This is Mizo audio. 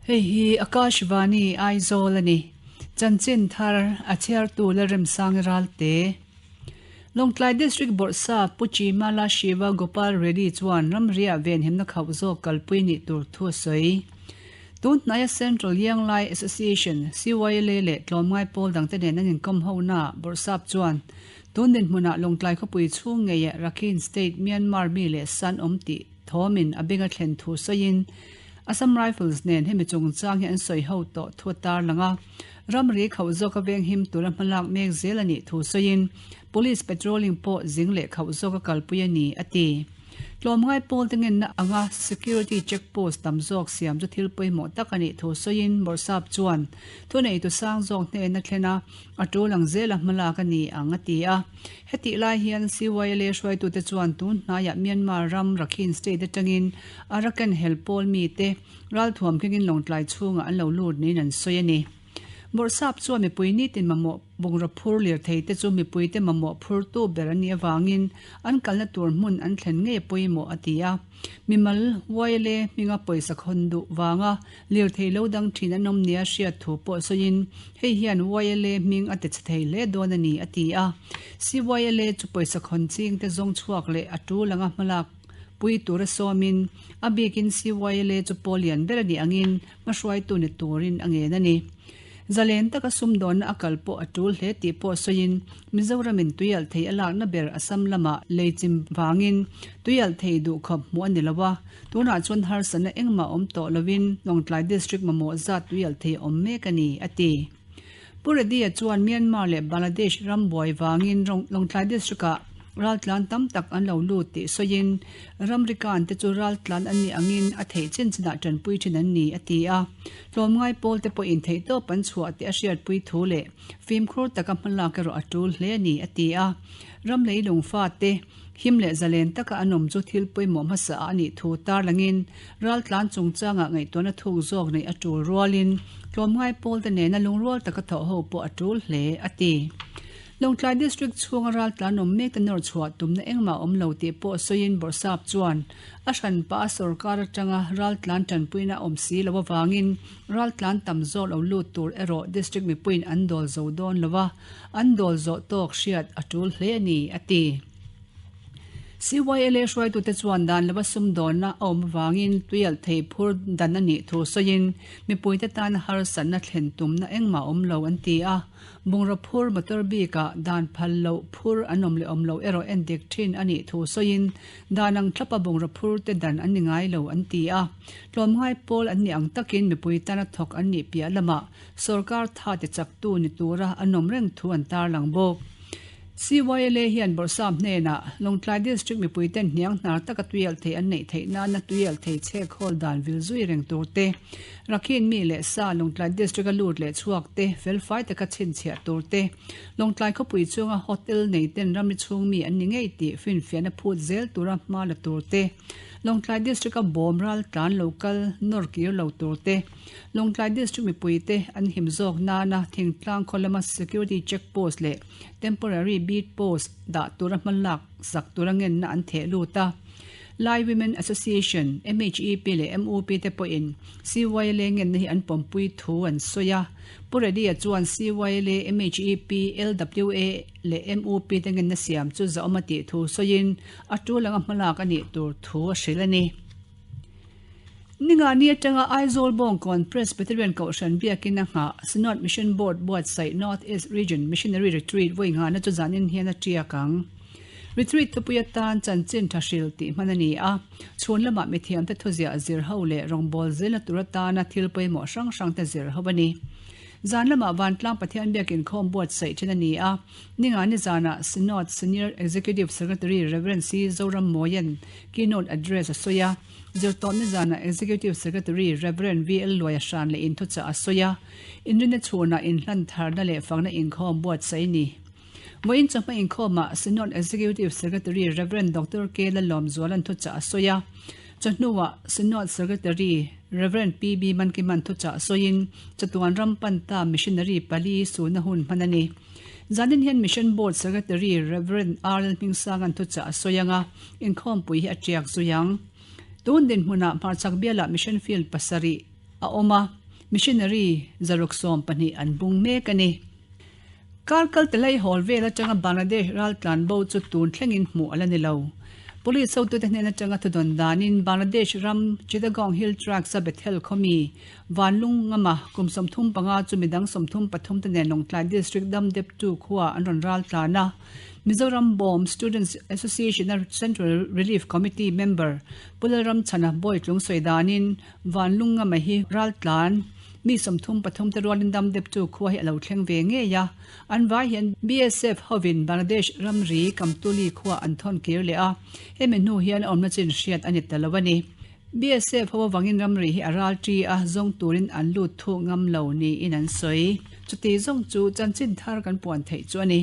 Hei hi Akashvani Aizawl a ni. Chanchin thar a chhiartu Lalremsangi Ralte. Lawngtlai District Bawrhsap Pu Chimala Shiva Gopal Reddy chuan ramriah venhimna khauh zawk kalpui nih tur thu a sawi. Tun hnaia Central Yanglai Association, CYLA, leh tlawmngai pawl dangte nen an inkawm honaah Bawrhsap chuan tun dinhmunah Lawngtlai khawpui chhung ngeiah Rakhine State Myanmar mi leh san awm tih thawmin a beng a thlen thu sawiin Assam Rifles nen hemi chungchang hi an sawi ho tawh thu a tarlang a. Ramri khauh zawka venghim tura hmalak mek zel a nih thu sawiin Police patrolling pawh zing leh khauh zawka kalpui a ni, a ti. Tlawmngai pawl te ngenna anga security check post tam zawk siam chu thil pawimawh tak a nih thu sawiin Bawrhsap chuan thuneitu sang zawk hnena thlen a, a tul ang zela hmalak a ni ang, a ti a. Hetih lai hian CYLA hruaitute chuan tun hnaiah Myanmar ram Rakhine State atangin Arakan hel pawl mite ralthuam kengin Lawngtlai chhungah an lo lut niin an sawi a ni. Bawrhsap chuan mipui nitin mamawh bungraw phur lirthei te chu mipuite mamawh phurtu ber an nih avangin an kalna tur hmun an thlen ngei pawimawh a ti a. Mimal YLA hminga pawisa khawn duh vanga lirthei lo dang thin an awm nia hriat thu pawh sawiin hei hian YLA hming a tichhe thei hle dawn a ni a ti a. CYLA chu pawisa khawn chingte zawng chhuak leh a tul anga hmalak pui tura sawmin a bikin CYLA chu pawl lian ber a nih angin hmahruaitu ni turin a ngen a ni. Zalen taka sumdawnna a kal pawh a tul hle tih pawh sawiin Mizoramin tuialh thei a lakna ber Assam lamah lei chim vangin tuialh thei duhkhawp hmuh a ni lo a, tunah chuan harsatna engmah awm tawh lovin Lawngtlai District mamawh zat tuialh thei a awm mek a ni, a ti. Pu Reddy-a chuan Myanmar leh Bangladesh ram buai vangin Lawngtlai District-ah raltlan tam tak an lo lut tih sawiin ramrikan te chu raltlan an nih angin a theih chin chinah tanpui thin an ni, a ti a. Tlawmngai pawl te pawhin theihtawp an chhuah tih a hriatpui thu leh fimkhur taka hmalak erawh a tul hle a ni, a ti a. Ram leilung fate him leh zalen taka an awm chu thil pawimawh hmasa a nih thu tarlangin raltlan chungchangah ngaihtuahna thuk zawk neih a tul rualin tlawmngai pawl te nena lungrual taka thawh ho pawh a tul hle, a ti. Lawngtlai District chhunga raltlan awm mek te nawr chhuah tumna engmah awm lo tih pawh sawiin Bawrhsap chuan a hranpa a sorkar atanga raltlan tanpuina awm si lo avangin raltlan tam zawk lo lut tur erawh District mipuiin an dawl zo dawn lo a, an dawl zawh tawk hriat a tul hle a ni, a ti. CYLA hruaitute chuan dan lova sumdawnna a awm avangin tuialh thei phur dan a nih thu sawiin mipuite tana harsatna thlen tumna engmah awm lo an ti a. Bungraw phur motor bikah dan phal loh phur an awm leh awm loh erawh en dik thin a nih thu sawiin dan ang thlapa bungraw phur te dan an ni ngai lo an ti a. Tlawmngai pawl an nih ang takin mipui tana thawk an nih piah lamah sorkar tha ti chaktu ni tura an awm reng thu an tarlang bawk. CYLA hian Bawrhsap hnenah Lawngtlai District mipuiten hniang hnar taka tuialh thei an neih theih nana tuialh thei chhek hawl dan vil zui reng tur te, Rakhine mi leh sa Lawngtlai District-a lut leh chhuak te felfai taka chhinchhiah tur te, Lawngtlai khawpui chunga hotel neiten ramri chhung mi an ni ngei tih finfiahna phut zel tura hma la tur te, Lawngtlai District-a bawm ral tlan lo kal nawr kir lo tur te, Lawngtlai District mipuite an him zawk nana thingtlang khaw lama security check post leh temporary beat post dah tura hmalak sak tura ngenna an theh lut a. Lai Women Association, MHEP leh MUP te pawhin CYLA ngenna hi an pawmpui thu an sawi a. Pu Reddy-a chuan CYLA, MHEP, LWA leh MUP te ngenna siam chu zahawm a tih thu sawiin a tul anga hmalak a nih tur thu a hrilh a ni. Ningani atanga Aizawl Bawngkawn Presbyterian Kohhran biakin a nghah Synod Mission Board buatsaih North East Region Missionary Retreat vawi nghahna chu zanin hian a tiak ang. Retreat thupui atan chanchin tha hril tih hman a ni a, chhun lamah mithiamte thuziah zir ho leh rawngbâwl zilna tur atana thil pawimawh hrang hrangte zir ho a ni. Zan lamah Vantlang Pathian biakin khawm buatsaih then a ni a, Ningani zanah Synod Senior Executive Secretary Rev. C. Zoram Mawian keynote address a sawi a, Zirtawpna zanah Executive Secretary Rev. VL Luaia hran leh inthuchah a sawi a, inrinna chhunah inhlan tharna leh fakna inkhawm buatsaih a ni. Vawiin chawhma inkhawmah Synod Executive Secretary Rev. Doctor K. Lalawmzuala'n thuchah a sawi a, chawhnuah Synod Secretary Rev. PB Mankiman thuchah sawiin chatuan ram panta missionary pali suna hun hman a ni. Zanin hian Mission Board Secretary Rev. R. Lalhmingsanga'n thuchah a sawi ang a, inkhawmpui hi a tiak zui ang. Tun dinhmunah hmarchhak bialah Mission Field pasarih. a awm a, missionary 112 an bung mek a ni. Kar kal te lei hawl vel atanga Bangladesh raltlan bo chu tun thlengin hmuh a la ni lo. Police hotute hnen atanga thudawn danin Bangladesh ram Chittagong Hill Tracts-a Bethel khawmi Vanlung ngama kum 35 chu midang 33 te nen Lawngtlai District dam deptu khua an rawn raltlan a. Mizoram Bawm Students Association-a Central Relief Committee member Pu Lalramchhana Bawitlung sawi danin Vanlung ngama hi raltlan Mi 33 te rualin dam deptu khua hi a lo thleng ve ngei a, an vai hian BSF hovin Bangladesh ramri Kamtuli khua an thawn kir leh a, hemi hnu hian a awmna chin hriat a ni ta lo a ni. BSF ho avangin ramri hi a ral ṭi a, zawng turin an lut thuh ngam lo niin an sawi. Chuti zawng chu chanchin thar kan puan theih chu a ni.